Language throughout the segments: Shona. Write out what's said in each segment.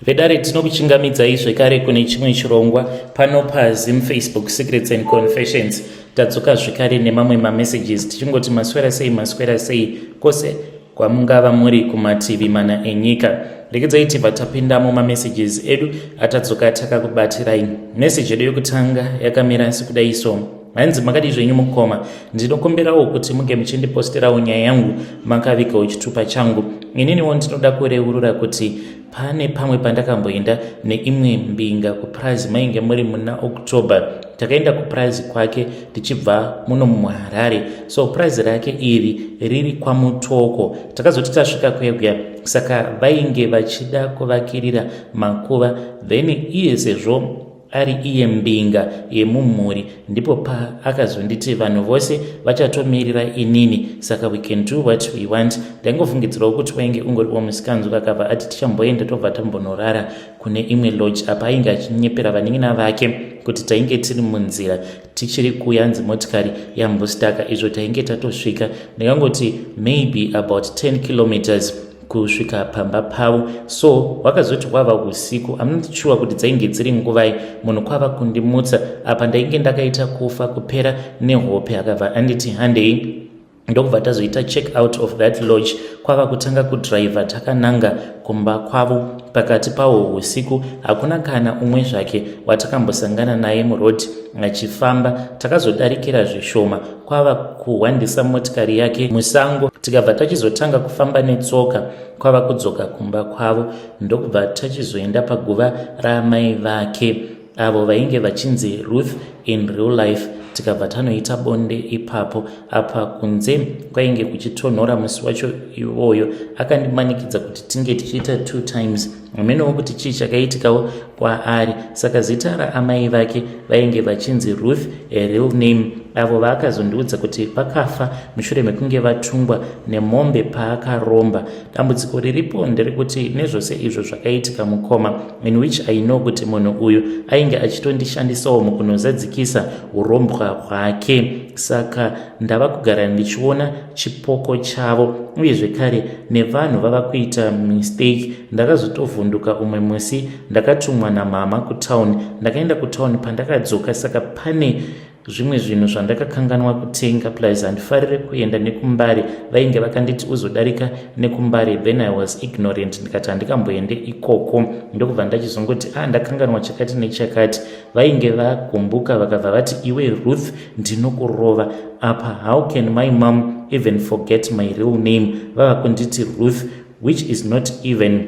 Vedare, tinokuchingamidzai zvekare kune chimwe chirongwa pano paZim Facebook Secrets and Confessions. Tadzoka zvekare nemamwe mamessages tichingoti maswera sei, maswera sei kwose kwamungava muri kumativi mana enyika. Regedzai tibva tapindamo mamessages edu atadzoka takakubatirai. Message yedu yekutanga yakamira sekudai so. Hanzi, "Makadii zvenyu mukoma? Ndinokumbirawo kuti munge muchindiposterawo nyaya yangu makavigawo chitupa changu. Ininiwo ndinoda kureurura kuti pane pamwe pandakamboenda neimwe mbinga kupurazi. Mainge muri muna October. Takaenda kupurazi kwake tichibva muno muHarare. So purazi rake iri riri kwaMutoko. Takazoti tasvika kuya, saka vainge vachida kuvakirira makuva. Then iye, sezvo ari iye mbinga yemumhuri, ndipo paakazonditi vanhu vose vachatomirira inini, saka we can do what we want. Ndaingofungidzirawo kuti wainge ungoriwo musikanzwa. Akabva ati tichamboenda, tobva tambonorara kune imwe lodge. Apa ainge achinyepera vanin'ina vake kuti tainge tiri munzira tichiri kuyanzi motikari yambostaka, izvo tainge tatosvika. Ndingangoti maybe about 10 kilometers kusvika pamba pavo. So wakazoti wava usiku, am not sure kuti dzainge dziri nguvai, munhu kwava kundimutsa. Apa ndainge ndakaita kufa kupera nehope. Akabva anditi handei, ndokubva tazoita check out of that lodge, kwava kutanga kudhiraivha takananga kumba kwavo. Pakati pahwo usiku hakuna kana umwe zvake watakambosangana naye murodhi achifamba. Takazodarikira zvishoma, kwava kuhwandisa motikari yake musango, tikabva tachizotanga kufamba netsoka kwava kudzoka kumba kwavo, ndokubva tachizoenda paguva raamai vake, avo vainge vachinzi Ruth in real life. Tikabva tanoita bonde ipapo. Apa kunze kwainge kuchitonhora musi wacho iwoyo. Akandimanikidza kuti tinge tichiita two times. Hamenowo kuti chii chakaitikawo kwaari. Saka zita raamai vake vainge vachinzi Ruth, a real name, avo vaakazondiudza kuti vakafa mushure mekunge vatungwa nemombe paakaromba. Dambudziko riripo nderekuti nezvose izvo zvakaitika, mukoma, in which I know kuti munhu uyu ainge achitondishandisawo mukunozadzikisa urombwa hwake. Saka ndava kugara ndichiona chipoko chavo, uye zvekare nevanhu vava kuita mistake. Ndakazotovhunduka umwe musi, ndakatumwa namama kutauni. Ndakaenda kutauni, pandakadzoka saka pane zvimwe zvinhu zvandakakanganwa kutenga, plus handifariri kuenda nekuMbare. Vainge vakanditi uzodarika nekuMbare. Then I was ignorant, ndikati handikamboende ikoko. Ndokubva ndachizongoti, "A ah, ndakanganwa chakati nechakati." Vainge vagumbuka, vakabva vati, 'Iwe Ruth, ndinokurova apa. How can my mom even forget my real name? Vava kunditi Ruth, which is not even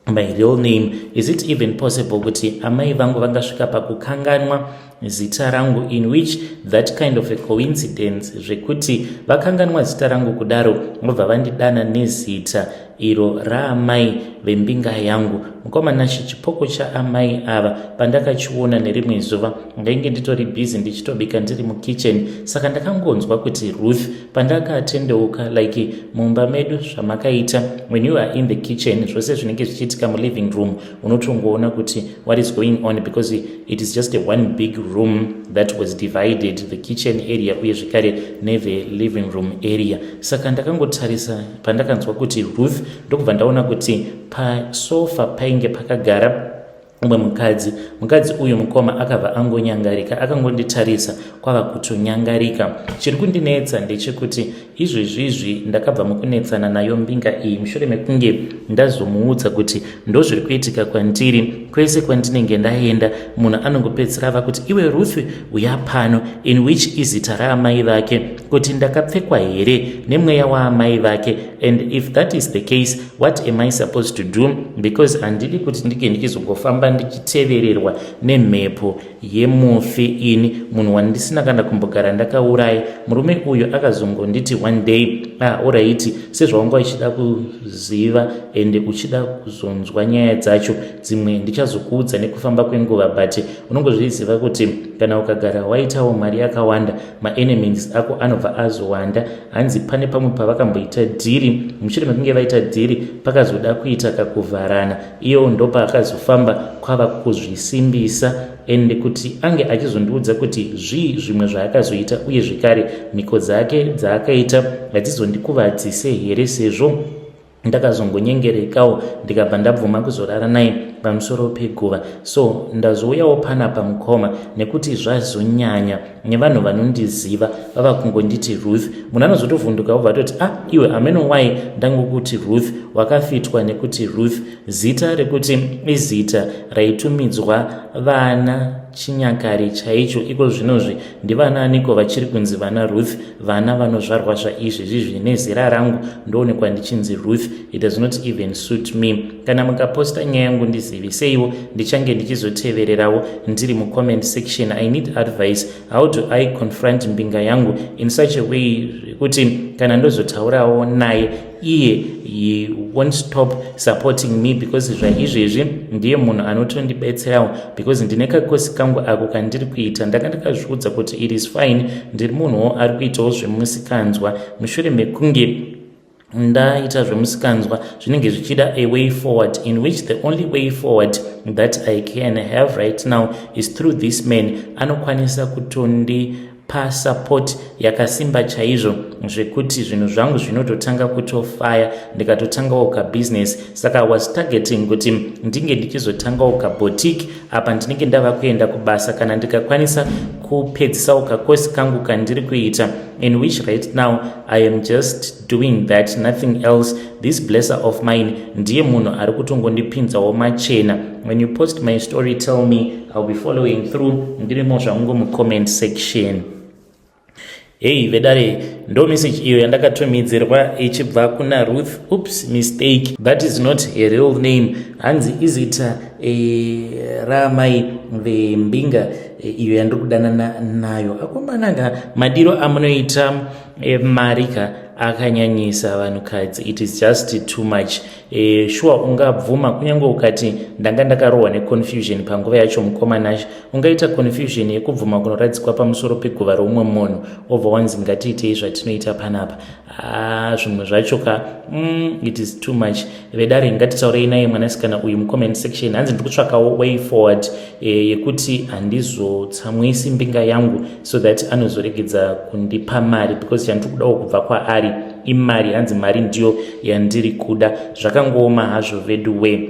my real name. Is it even possible kuti amai vangu vangasvika pakukanganwa zita rangu, in which that kind of a coincidence zvekuti vakanganwa zita rangu kudaro, vobva vandidana nezita iro raamai vembinga yangu? Mukoma Nashe, chipoko chaamai ava pandakachiona nerimwe zuva, ndainge nditori busy ndichitobika ndiri mukitchen. Saka ndakangonzwa kuti Ruth. Pandakatendeuka, like mumba medu zvamakaita, when you are in the kitchen, zvose zvinenge zvichiitika muliving room unotongoona kuti what is going on, because it is just a one big room that was divided, the kitchen area uye zvekare nethe living room area. Saka ndakangotarisa pandakanzwa kuti Ruth, ndokubva ndaona kuti pasofa painge pakagara umwe mukadzi. Mukadzi uyu, mukoma, akabva angonyangarika, akangonditarisa kwava kutonyangarika. Chiri kundinetsa ndechekuti izvezvizvi ndakabva mukunetsana nayo mbinga iyi mushure mekunge ndazomuudza kuti ndozviri kuitika kwandiri. Kwese kwandinenge ndaenda, munhu anongopedzisira ava kuti, 'Iwe Ruth, uya pano,' in which izita raamai vake. Kuti ndakapfekwa here nemweya waamai vake? And if that is the case, what am I supposed to do? Because handidi kuti ndinge ndichizongofamba ndichitevererwa nemhepo yemufi, ini munhu wandisina kana kumbogara ndakauraya. Murume uyu akazongonditi one day, 'Ah, alright, sezvaunga uchida kuziva ende uchida kuzonzwa nyaya dzacho dzimwe, ndichazokuudza nekufamba kwenguva. But unongozviziva kuti kana ukagara waitawo mari yakawanda, maenemies ako anobva azowanda.' Hanzi pane pamwe pavakamboita dhiri. Mushure mekunge vaita dhiri, pakazoda kuita kakuvharana. Iyewo ndopaakazofamba kwava kuzvisimbisa, ende kuti ange achizondiudza kuti zvii zvimwe zvaakazoita, uye zvekare mhiko dzake dzaakaita hadzizondikuvadzise here, sezvo Ndakazongonyengerekawo ndikabva ndabvuma kuzorara naye pamusoro peguva. So ndazouyawo panapa mukoma nekuti zvazonyanya nevanhu vanondiziva vava kungonditi Ruth. Munhu anozotovhunduka obva atoti ah iwe hameno why ndangokuti Ruth wakafitwa nekuti Ruth zita rekuti izita raitumidzwa vana chinyakare chaicho iko zvinozvi ndivanaaniko vachiri kunzi vana Ruth vana vanozvarwa zvaizvezvizvi nezera rangu ndoonekwa ndichinzi Ruth it does not even suit me kana mukaposta nyaya yangu ndiziviseiwo ndichange ndichizotevererawo ndiri mucomment section i need advice how do i confront mbinga yangu in such a way zvekuti kana ndozotaurawo naye iye he won't stop supporting me because zvaizvezvi ndiye munhu anotondibetserawo because ndine kakosi kangu ako kandiri kuita ndanga ndakazviudza kuti it is fine ndiri munhuwo ari kuitawo zvemusikanzwa mushure mekunge ndaita zvemusikanzwa zvinenge zvichida a way forward in which the only way forward that i can have right now is through this man anokwanisa kutondipa support yakasimba chaizvo zvekuti zvinhu zvangu zvinototanga kutofaya ndikatotangawo kabusiness saka i was targeting kuti ndinge ndichizotangawo kaboutique apa ndinenge ndava kuenda kubasa kana ndikakwanisa kupedzisawo kakosi kangu kandiri kuita in which right now i am just doing that nothing else this blesser of mine ndiye munhu ari kutongondipinzawo machena when you post my story tell me ill be following through ndirimo zvangu mucomment section hei vedare ndo message iyo yandakatumidzirwa ichibva kuna Ruth oops mistake that is not a real name hanzi izita e, raamai vembinga e, iyo yandiri kudanana nayo akomananga madiro amunoita e, mari ka akanyanyisa vanhukadzi it is just too much e, sure ungabvuma kunyange ukati ndanga ndakarohwa neconfusion panguva yacho mukomanacho ungaita confusion yekubvuma kunoradzikwa pamusoro peguva roumwe munhu obva wanzi ngatiitei zvatinoita panapa zvimwe zvacho ka it is too much vedare ngatitaurei naye mwanasikana uyu mucomment section hanzi ndiri kutsvakawo way forward e, yekuti handizotsamwisi mbinga yangu so that anozoregedza kundipa mari because chandiri kudawo kubva kwaari imari hanzi mari ndiyo yandiri kuda zvakangooma hazvo vedu we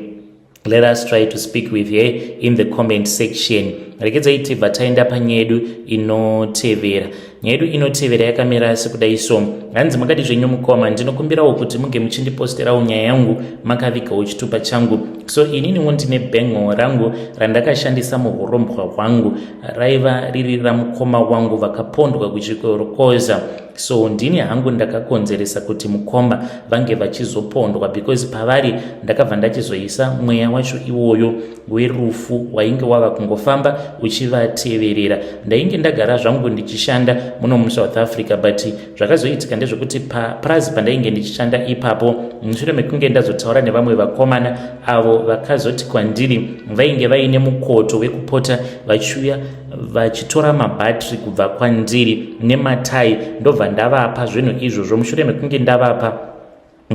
let us try to speak with her in the comment section regedzai tibva taenda panyaya yedu inotevera nyaya yedu inotevera yakamira sekudai so hanzi makadi zvenyu mukoma ndinokumbirawo kuti muge muchindiposterawo nyaya yangu makavigawo chitupa changu so ininiwo ndine bangle rangu randakashandisa muurombwa hwangu raiva riri ramukoma wangu vakapondwa kuchikorokoza so ndini hangu ndakakonzeresa kuti mukoma vange vachizopondwa because pavari ndakabva ndachizoisa mweya wacho iwoyo werufu wainge wava kungofamba uchivateverera ndainge ndagara zvangu ndichishanda muno muSouth Africa but zvakazoitika ndezvekuti papurazi pandainge ndichishanda ipapo mushure mekunge ndazotaura nevamwe vakomana avo vakazoti kwandiri vainge vaine mukoto wekupota vachiuya vachitora mabhatiri kubva kwandiri nematai ndobva ndavapa zvinhu izvozvo mushure mekunge ndavapa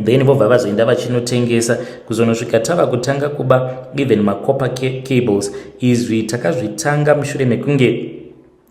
then vobva vazoenda vachinotengesa kuzonosvika tava kutanga kuba even macopper cables izvi takazvitanga mushure mekunge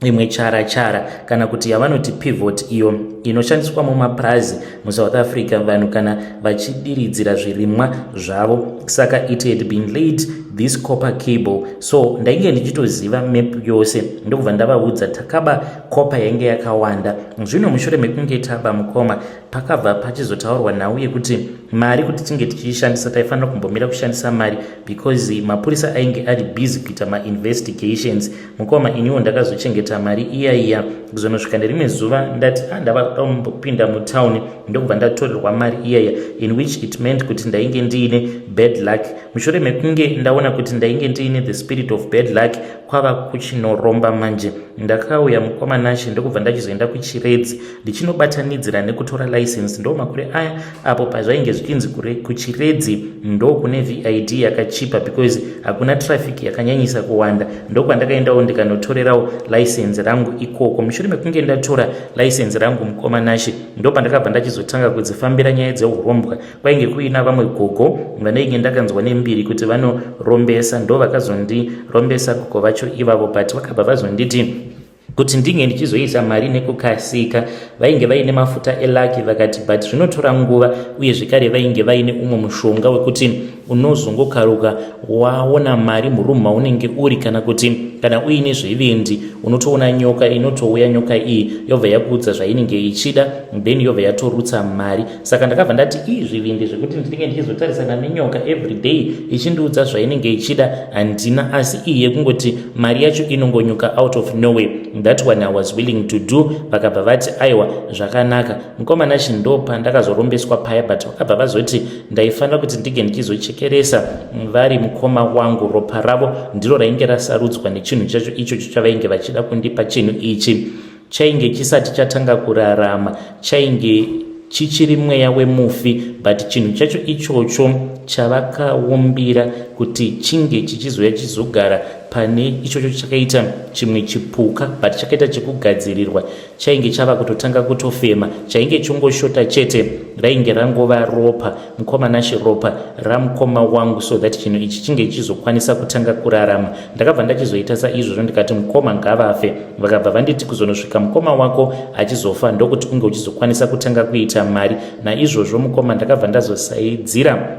imwe chara chara kana kuti yavanoti pivot iyo inoshandiswa mumapurazi muSouth Africa vanhu kana vachidiridzira zvirimwa zvavo saka it had been laid this copper cable so ndainge ndichitoziva map yose ndokubva ndavaudza takaba copper yainge yakawanda zvino mushure mekunge taba mukoma pakabva pachizotaurwa nhau yekuti mari kuti tinge tichiishandisa taifanira kumbomira kushandisa mari because mapurisa ainge ari busy kuita mainvestigations mukoma iniwo ndakazochengeta mari iya iya kuzonosvika nerimwe zuva ndati ah, ndava kumbopinda mutauni ndokubva ndatorerwa mari iyaya in which it meant kuti ndainge ndiine bad luck mushure mekunge ndaona kuti ndainge ndiine the spirit of bad luck kwava kuchinoromba manje ndakauya mukoma Nashe ndokubva ndachizoenda kuchiredzi ndichinobatanidzira nekutora license ndo makore aya apo pazvainge zvichinzi kuchiredzi ndo kune VID yakachipa because hakuna traffic yakanyanyisa kuwanda ndokwandakaendawo ndikanotorerawo license rangu ikoko mushure mekunge ndatora license rangu mukoma Nashe ndo pandakabva ndachizotanga kudzifambira nyaya dzeurombwa kwainge kuina vamwe gogo vanenge ndakanzwa nembiri kuti vanorombesa ndo vakazondirombesa gogo vacho ivavo but vakabva vazonditi Kuti ndinge ndichizoisa mari nekukasika, vainge vaine mafuta elucky, vakati but zvinotora nguva. Uye zvekare vainge vaine umwe mushonga wekuti unozongokaruka waona mari murumu maunenge uri, kana kuti kana uine zvivindi unotoona nyoka inotouya. Nyoka iyi yobva yakuudza zvainenge ichida, then yobva yatorutsa mari. Saka ndakabva ndati, ii, zvivindi zvekuti ndinenge ndichizotarisana nenyoka every day ichindiudza zvainenge ichida handina, asi iyi yekungoti mari yacho inongonyuka out of nowhere, that one I was willing to do. Vakabva vati, "Aiwa, zvakanaka, mukoma Nashi." Ndo pandakazorombeswa paya, but vakabva vazoti ndaifanira kuti ndinge ndichizochekeresa vari mukoma wangu. Ropa ravo ndiro rainge rasarudzwa nechinhu chacho ichocho chavainge vachida kundipa. Chinhu ichi chainge chisati chatanga kurarama, chainge chichiri mweya wemufi, but chinhu chacho ichocho chavakaumbira kuti chinge chichizoya chizogara pane ichocho chakaita chimwe chipuka, but chakaita chekugadzirirwa. Chainge chava kutotanga kutofema, chainge chongoshota chete rainge rangova ropa, mukoma Nashi, ropa ramukoma wangu, so that chinhu ichi chinge chichizokwanisa kutanga kurarama. Ndakabva ndachizoita saizvozvo, ndikati mukoma ngavafe. Vakabva vanditi kuzonosvika mukoma wako achizofa, ndokuti unge uchizokwanisa kutanga kuita mari. Naizvozvo, mukoma, ndakabva ndazosaidzira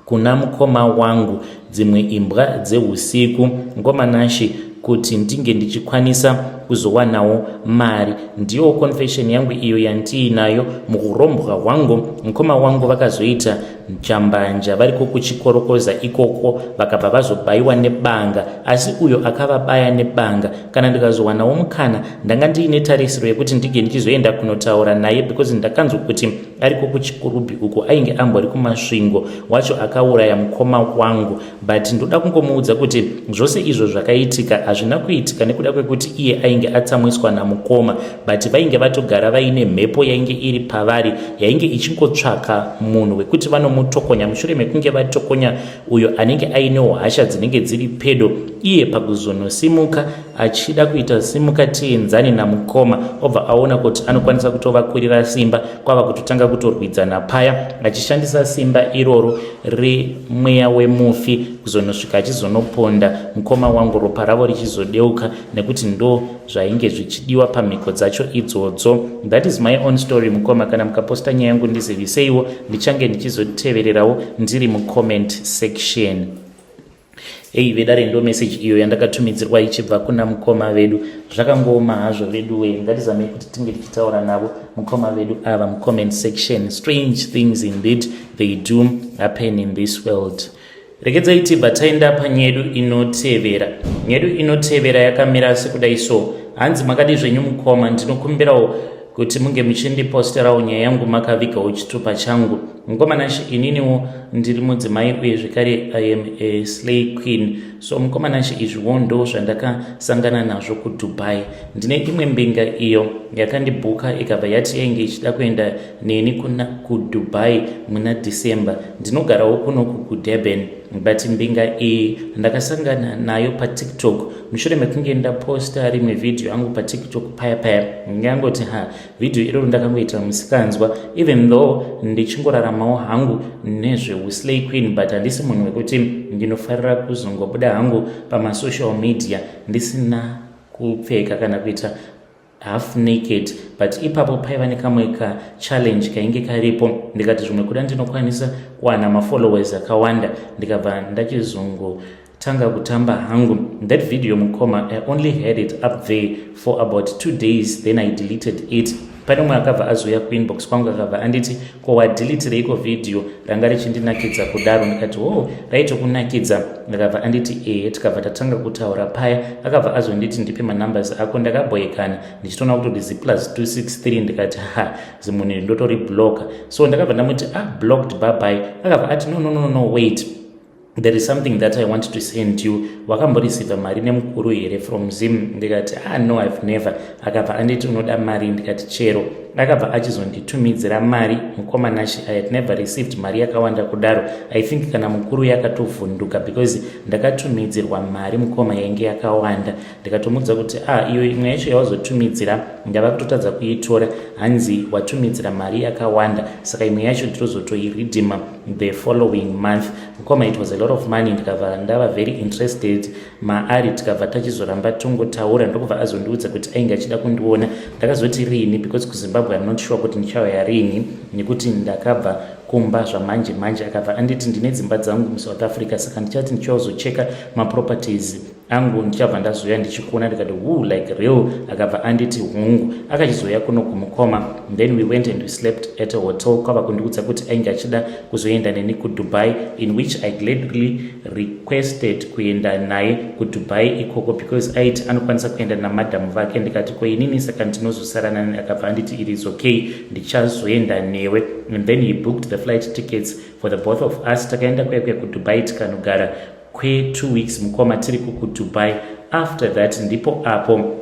kuna mukoma wangu dzimwe imbwa dzeusiku, mukoma Nashi, kuti ndinge ndichikwanisa kuzowanawo mari. Ndiyo confession yangu iyo yandiinayo muurombwa hwangu. Mukoma wangu vakazoita jambanja variko kuchikorokoza ikoko, vakabva vazobayiwa nebanga. Asi uyo akavabaya nebanga, kana ndikazowanawo mukana, ndanga ndiine tarisiro yekuti ndinge ndichizoenda kunotaura naye, because ndakanzwa kuti ariko kuChikurubhi uko, ainge ambori kuMasvingo wacho akauraya mukoma wangu. But ndoda kungomuudza kuti zvose izvo zvakaitika hazvina kuitika nekuda kwekuti iye ainge atsamwiswa namukoma, but vainge vatogara vaine mhepo yainge iri pavari, yainge ichingotsvaka munhu wekuti vanomutokonya. Mushure mekunge vatokonya uyo anenge ainewo hasha dzinenge dziri pedo, iye pakuzonosimuka achida kuita simuka tienzani namukoma, obva aona kuti anokwanisa kutovakurira simba, kwava kutotanga kutorwidzana paya achishandisa simba iroro remweya wemufi, kuzonosvika achizonoponda mukoma wangu, ropa ravo richizodeuka, nekuti ndo zvainge zvichidiwa pamhiko dzacho idzodzo. That is my own story, mukoma. Kana mukaposta nyaya yangu, ndiziviseiwo, ndichange ndichizotevererawo ndiri mucomment section. Ei, vedare, ndo message iyo yandakatumidzirwa ichibva kuna mukoma vedu. Zvakangooma hazvo vedu we. Ngatizamei kuti tinge tichitaura navo mukoma vedu ava mucomment section. Strange things indeed, they do happen in this world. Regedzai tibva taenda panyedu inotevera. Nyedu inotevera yakamira sekudai so. Hanzi, "Makadi zvenyu mukoma? Ndinokumbirawo kuti munge muchindiposterawo nyaya yangu makavigawo chitupa changu. Mukoma Nashi, ininiwo ndiri mudzimai, uye zvekare I am a slay queen. So mukoma Nashi, izviwo ndo zvandakasangana nazvo kuDubai. Ndine imwe mbinga iyo yakandibhuka, ikabva yati yainge ichida kuenda neni kuna kuDubai muna December. Ndinogarawo kunoku kuDurban, but mbinga iyi ndakasangana nayo paTikTok mushure mekunge ndaposta rimwe vhidhiyo angu paTikTok paya paya. Ndingangoti ha, vhidhiyo iroro ndakangoita musikanzwa, even though ndichingoraramawo hangu nezveuslay queen, but handisi munhu wekuti ndinofarira kuzongobuda hangu pamasocial media ndisina kupfeka kana kuita half naked. But ipapo paiva nekamwe kachallenge kainge karipo, ndikati zvimwe kuda ndinokwanisa kuwana mafollowers akawanda. Ndikabva ndachizongotanga kutamba hangu that video. Mukoma, I only had it up there for about 2 days, then I deleted it. Pane umwe akabva azouya kuinbox kwangu, akabva anditi, 'Ko wadhilitireiko vhidhiyo ranga richindinakidza kudaro?' Ndikati, 'O, oh, raitokunakidza?' Ndakabva anditi, 'Ehe.' Tikabva tatanga kutaura paya. Akabva azonditi ndipe manumbers ako. Ndakabhoekana ndichitoona kutoti z plus 263. Ndikati, 'Ha, zimunhu iri ndotori blocka.' So ndakabva ndamuti, 'Ah, blocked, bye.' Akabva ati, 'No, no, no, no, wait, there is something that I want to send you. Wakamboreceiva mari nemukuru here from Zim?' Ndikati, 'Ah, no, I've never.' Akabva anditi, 'Unoda mari?' Ndikati, 'Chero.' Akabva achizonditumidzira mari, mukoma Nashe. I had never received mari yakawanda kudaro. I think kana mukuru yakatovhunduka because ndakatumidzirwa mari, mukoma, yainge yakawanda. Ndikatomudza kuti, "Ah, iyo imwe yacho yawazotumidzira ndava kutotadza kuitora." Hanzi, "Watumidzira mari yakawanda, saka imwe yacho ndinozotoiredeema the following month." Mukoma, it was a lot of money. Ndikabva ndava very interested maari. Tikabva tachizoramba tongotaura, ndokubva azondiudza kuti ainge achida kundiona. Ndakazoti, "Rini?" Because kuZimbabwe I'm not sure kuti ndichauya rini nekuti ndakabva kumba zvamanje manje. Akabva anditi, "Ndine dzimba dzangu muSouth Africa, saka ndichati ndichazocheka maproperties angu, ndichabva ndazoya ndichikuona." Ndikati, "Woo, like real?" Akabva anditi, "Hungu." Akachizoya kuno kumukoma. Then we went and we slept at a hotel. Kwava kundiudza kuti ainge achida kuzoenda neni kuDubai, in which I gladly requested kuenda naye kuDubai ikoko because aiti anokwanisa kuenda namadhamu vake. Ndikati, "Ko inini saka ndinozosara nani?" Akabva anditi, "It is okay, ndichazoenda newe." And then he booked the flight tickets for the both of us. Takaenda kuya kuya kuDubai, tikanogara kwe2 weeks, mukoma, tiri kukuDubai. After that ndipo apo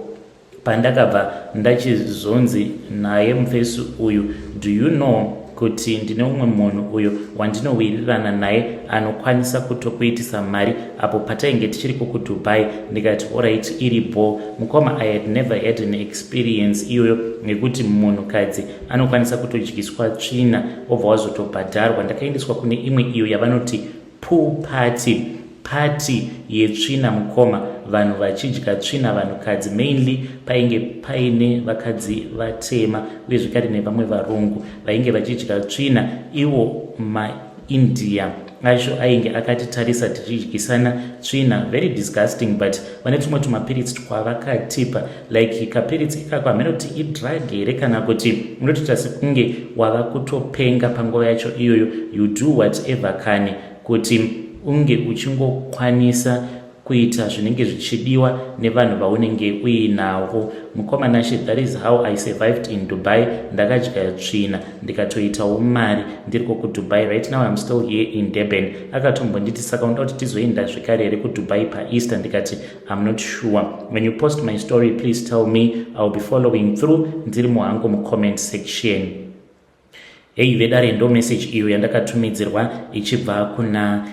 pandakabva ndachizonzi naye mufesi uyu, "Do you know kuti ndine umwe munhu uyo wandinowirirana naye anokwanisa kutokuitisa mari?" Apo patainge tichiri kukuDubai. Ndikati, "Alright, iripo." Mukoma, I had never had an experience iyoyo nekuti munhukadzi anokwanisa kutodyiswa tsvina obva wazotobhadharwa. Ndakaendeswa kune imwe iyo yavanoti pool party, party yetsvina, mukoma, vanhu vachidya tsvina, vanhukadzi mainly. Painge paine vakadzi vatema uye zvekare nevamwe varungu vainge vachidya tsvina. Iwo maIndia acho ainge akatitarisa tichidyisana tsvina. Very disgusting, but vane tumwe tumapiritsi twavakatipa, like kapiritsi ikako, hamene kuti idrug here kana kuti unotoita sekunge wava kutopenga panguva yacho iyoyo. You do whatever kani kuti unge uchingokwanisa kuita zvinenge zvichidiwa nevanhu vaunenge uinavo. Mukoma Nashe, that is how I survived in Dubai. Ndakadya tsvina, ndikatoitawo mari ndiriko kuDubai. Right now I'm still here in Durban. Akatombonditi, "Saka unoda kuti tizoenda zvekare here kuDubai paEaster?" Ndikati, "I'm not sure. When you post my story, please tell me. I will be following through ndiri muhangu mucomment section." Hei vedare, ndo message iyo yandakatumidzirwa ichibva kuna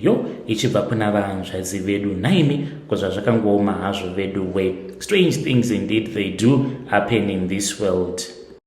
yo ichibva kuna vanzvadzi vedu. Naimi, kuzvazvakangooma hazvo vedu we. Strange things indeed, they do happen in this world.